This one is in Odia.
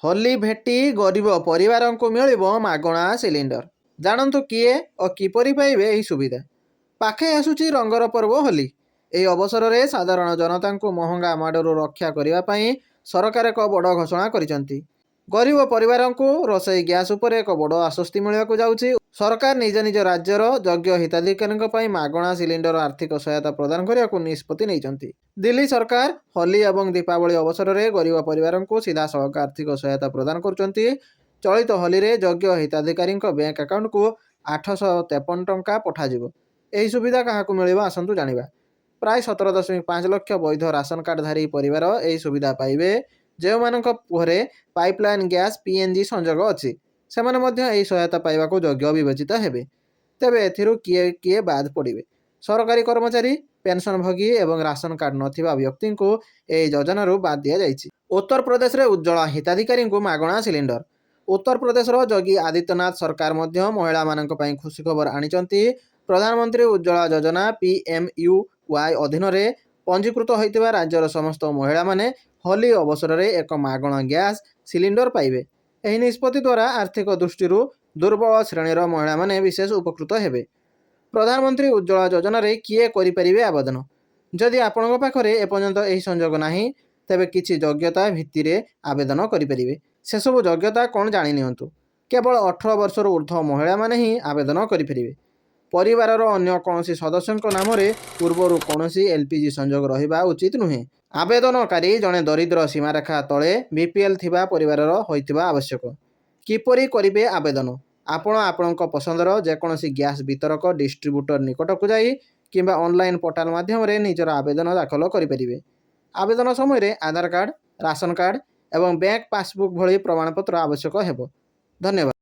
ହୋଲି ଭେଟି ଗରିବ ପରିବାରଙ୍କୁ ମିଳିବ ମାଗଣା ସିଲିଣ୍ଡର। ଜାଣନ୍ତୁ କିଏ ଓ କିପରି ପାଇବେ ଏହି ସୁବିଧା। ପାଖେଇ ଆସୁଛି ରଙ୍ଗର ପର୍ବ ହୋଲି। ଏହି ଅବସରରେ ସାଧାରଣ ଜନତାଙ୍କୁ ମହଙ୍ଗା ମାଡ଼ରୁ ରକ୍ଷା କରିବା ପାଇଁ ସରକାର ଏକ ବଡ଼ ଘୋଷଣା କରିଛନ୍ତି। ଗରିବ ପରିବାରଙ୍କୁ ରୋଷେଇ ଗ୍ୟାସ୍ ଉପରେ ଏକ ବଡ଼ ଆଶ୍ୱସ୍ତି ମିଳିବାକୁ ଯାଉଛି। ସରକାର ନିଜ ନିଜ ରାଜ୍ୟର ଯୋଗ୍ୟ ହିତାଧିକାରୀଙ୍କ ପାଇଁ ମାଗଣା ସିଲିଣ୍ଡର ଆର୍ଥିକ ସହାୟତା ପ୍ରଦାନ କରିବାକୁ ନିଷ୍ପତ୍ତି ନେଇଛନ୍ତି। ଦିଲ୍ଲୀ ସରକାର ହୋଲି ଏବଂ ଦୀପାବଳି ଅବସରରେ ଗରିବ ପରିବାରଙ୍କୁ ସିଧାସଳଖ ଆର୍ଥିକ ସହାୟତା ପ୍ରଦାନ କରୁଛନ୍ତି। ଚଳିତ ହୋଲିରେ ଯୋଗ୍ୟ ହିତାଧିକାରୀଙ୍କ ବ୍ୟାଙ୍କ ଆକାଉଣ୍ଟକୁ 853 ଟଙ୍କା ପଠାଯିବ। ଏହି ସୁବିଧା କାହାକୁ ମିଳିବ, ଆସନ୍ତୁ ଜାଣିବା। ପ୍ରାୟ 17.5 ଲକ୍ଷ ବୈଧ ରାସନ କାର୍ଡଧାରୀ ପରିବାର ଏହି ସୁବିଧା ପାଇବେ। ଯେଉଁମାନଙ୍କ ଘରେ ପାଇପଲାଇନ୍ ଗ୍ୟାସ୍, ପିଏନ୍ଜି ସଂଯୋଗ ଅଛି, ସେମାନେ ମଧ୍ୟ ଏହି ସହାୟତା ପାଇବାକୁ ଯୋଗ୍ୟ ବିବେଚିତ ହେବେ। ତେବେ ଏଥିରୁ କିଏ କିଏ ବାଦ୍ ପଡ଼ିବେ? ସରକାରୀ କର୍ମଚାରୀ, ପେନ୍ସନଭୋଗୀ ଏବଂ ରାସନ କାର୍ଡ ନଥିବା ବ୍ୟକ୍ତିଙ୍କୁ ଏହି ଯୋଜନାରୁ ବାଦ୍ ଦିଆଯାଇଛି। ଉତ୍ତରପ୍ରଦେଶରେ ଉଜ୍ଜ୍ୱଳା ହିତାଧିକାରୀଙ୍କୁ ମାଗଣା ସିଲିଣ୍ଡର। ଉତ୍ତରପ୍ରଦେଶର ଯୋଗୀ ଆଦିତ୍ୟନାଥ ସରକାର ମଧ୍ୟ ମହିଳାମାନଙ୍କ ପାଇଁ ଖୁସି ଖବର ଆଣିଛନ୍ତି। ପ୍ରଧାନମନ୍ତ୍ରୀ ଉଜ୍ଜ୍ୱଳା ଯୋଜନା, ପିଏମ୍ୟୁୱାଇ ଅଧୀନରେ ପଞ୍ଜୀକୃତ ହୋଇଥିବା ରାଜ୍ୟର ସମସ୍ତ ମହିଳାମାନେ ହୋଲି ଅବସରରେ ଏକ ମାଗଣା ଗ୍ୟାସ୍ ସିଲିଣ୍ଡର ପାଇବେ। ଏହି ନିଷ୍ପତ୍ତି ଦ୍ୱାରା ଆର୍ଥିକ ଦୃଷ୍ଟିରୁ ଦୁର୍ବଳ ଶ୍ରେଣୀର ମହିଳାମାନେ ବିଶେଷ ଉପକୃତ ହେବେ। ପ୍ରଧାନମନ୍ତ୍ରୀ ଉଜ୍ଜ୍ୱଳା ଯୋଜନାରେ କିଏ କରିପାରିବେ ଆବେଦନ? ଯଦି ଆପଣଙ୍କ ପାଖରେ ଏପର୍ଯ୍ୟନ୍ତ ଏହି ସଂଯୋଗ ନାହିଁ, ତେବେ କିଛି ଯୋଗ୍ୟତା ଭିତ୍ତିରେ ଆବେଦନ କରିପାରିବେ। ସେସବୁ ଯୋଗ୍ୟତା କ'ଣ, ଜାଣି ନିଅନ୍ତୁ। କେବଳ 18 ବର୍ଷରୁ ଉର୍ଦ୍ଧ୍ୱ ମହିଳାମାନେ ହିଁ ଆବେଦନ କରିପାରିବେ। ପରିବାରର ଅନ୍ୟ କୌଣସି ସଦସ୍ୟଙ୍କ ନାମରେ ପୂର୍ବରୁ କୌଣସି ଏଲ୍ପିଜି ସଂଯୋଗ ରହିବା ଉଚିତ ନୁହେଁ। ଆବେଦନକାରୀ ଜଣେ ଦରିଦ୍ର ସୀମାରେଖା ତଳେ, ବିପିଏଲ୍ ଥିବା ପରିବାରର ହୋଇଥିବା ଆବଶ୍ୟକ। କିପରି କରିବେ ଆବେଦନ? ଆପଣ ଆପଣଙ୍କ ପସନ୍ଦର ଯେକୌଣସି ଗ୍ୟାସ୍ ବିତରକ, ଡିଷ୍ଟ୍ରିବ୍ୟୁଟର ନିକଟକୁ ଯାଇ କିମ୍ବା ଅନଲାଇନ୍ ପୋର୍ଟାଲ ମାଧ୍ୟମରେ ନିଜର ଆବେଦନ ଦାଖଲ କରିପାରିବେ। ଆବେଦନ ସମୟରେ ଆଧାର କାର୍ଡ଼, ରାସନ କାର୍ଡ଼ ଏବଂ ବ୍ୟାଙ୍କ ପାସବୁକ୍ ଭଳି ପ୍ରମାଣପତ୍ର ଆବଶ୍ୟକ ହେବ। ଧନ୍ୟବାଦ।